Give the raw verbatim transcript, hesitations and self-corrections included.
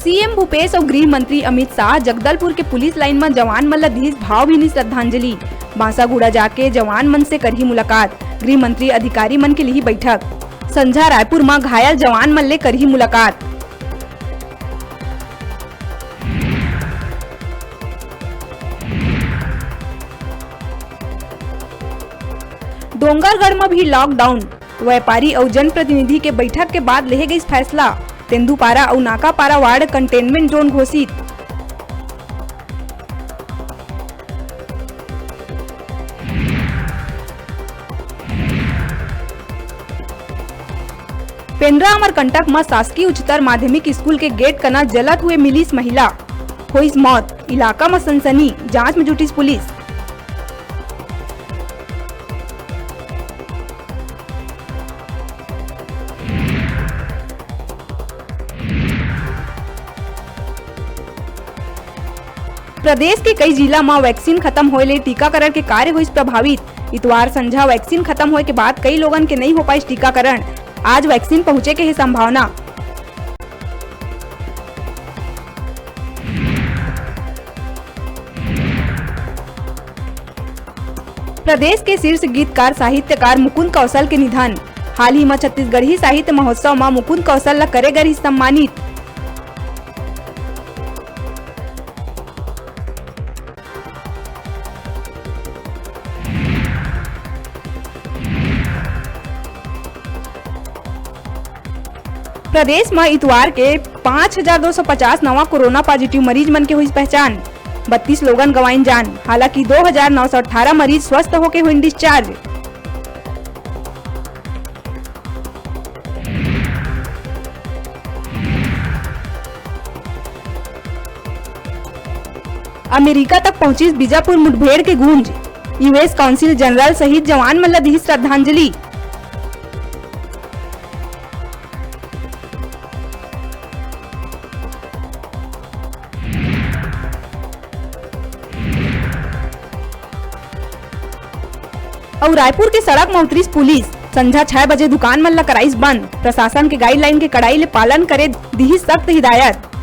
CM Bhupesh अउ गृह मंत्री अमित शाह जगदलपुर के पुलिस लाइन म जवान मन ल दिहिस भावभीनी श्रद्धांजलि। बांसागुड़ा जाके जवान मन से करही मुलाकात। गृह मंत्री अधिकारी मन के लिही बैठक। संझा रायपुर म घायल जवान मन ले करही मुलाकात। डोंगरगढ़ म भी लॉकडाउन। व्यापारी अउ जनप्रतिनिधि के बैठक के बाद लेहे गइस फैसला। तेंदूपारा अउ नाकापारा वार्ड कंटेनमेंट जोन घोषित। पेंड्रा अमरकंटक म शासकीय उच्चतर माध्यमिक स्कूल के गेट कना जलत हुए मिलिस महिला, होइस मौत। इलाका म सनसनी, जांच म जुटिस पुलिस। प्रदेश के कई जिला म वैक्सीन खत्म होए ले टीकाकरण के कार्य होइस प्रभावित। इतवार संझा वैक्सीन खत्म होए के बाद कई लोगन के नइ हो पाइस टीकाकरण। आज वैक्सीन पहुंचे के हे संभावना। प्रदेश के शीर्ष गीतकार साहित्यकार मुकुंद कौशल के निधन। हाल ही म छत्तीसगढ़ी साहित्य महोत्सव म मुकुंद कौशल ल करे गे रिहिस सम्मानित। प्रदेश म इतवार के पाँच हजार दो सौ पचास नवा कोरोना पॉजिटिव मरीज मन के होइस पहचान। बत्तीस लोगन गंवाइन जान, हालांकि दो हजार नौ सौ अठारह मरीज स्वस्थ होके होइन डिस्चार्ज। अमेरिका तक पहुंचिस बीजापुर मुठभेड़ के गूंज। यूएस काउंसिल जनरल शहीद जवान मन ल दिहिस श्रद्धांजलि। अउ रायपुर के सड़क म उतरिस पुलिस, संझा छह बजे दुकान मन ल कराइस बंद। प्रशासन के गाइडलाइन के कड़ाई ले पालन करे दिहिस सख्त हिदायत।